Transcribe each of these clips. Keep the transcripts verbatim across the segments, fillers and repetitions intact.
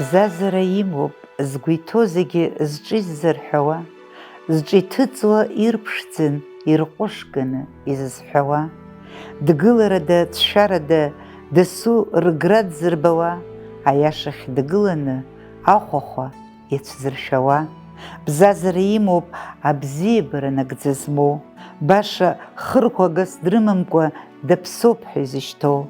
Бзазара имоуп, згәы иҭоу зегьы зҿы иззырҳәауа, зҿы иҭыҵуа ирԥшӡан, ирҟәышганы изызҳәауа. Дгыларада, ҵшәарада, дасу рыгра дзырбауа, аиашахь дгыланы ахәахәа иацәзыршәауа. Бзазара имоуп абзиабара нагӡа змоу, баша хырхәагас дрымамкәа даԥсоуп ҳәа изышьҭоу.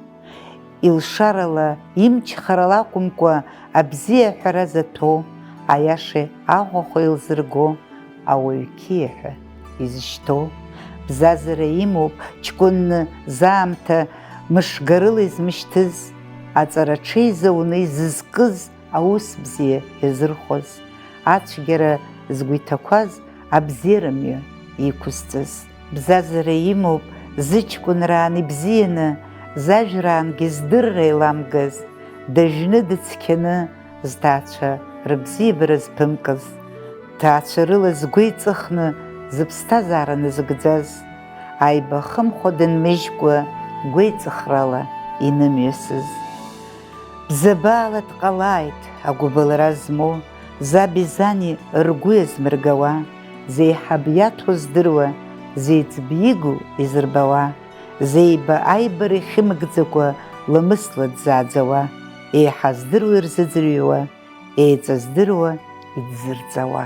Илшарала, имчхарала акәымкәа, абзиа ҳәара заҭәоу, аиашеи ахәахәеи илзырго, ауаҩ қьиа ҳәа изышьҭоу. Бзазара имоуп ҷкәынны заамҭа мышгарыла измышьҭыз, аҵара ҽеиза уны изызкыз, аус бзиа иазырхәаз, ацәгьара згәы иҭақәаз, абзиара мҩа иқәызҵаз. Бзазара имоуп зыҷкәынраан ибзианы, зажәраангьы здырра еиламгаз, дыжәны дыцқьаны зҭаацәа рыбзиабара зԥымкыз, ҭаацәа рыла згәы иҵыхны зыԥсҭазаара назыгӡаз, аибахымхәа дынмыжькәа гәеиҵыхрала инымҩасыз. Бзабаала дҟалааит агәыбылра змоу, заби зани ргәы иазмыргауа, зеиҳаб иаҭәоу здыруа, зеиҵб игу изырбауа, зеиба аибара ихьымгӡакәа ламысла дзааӡауа, еиҳа здыруа ирзыӡырҩуа, еиҵаздыруа идзырҵауа.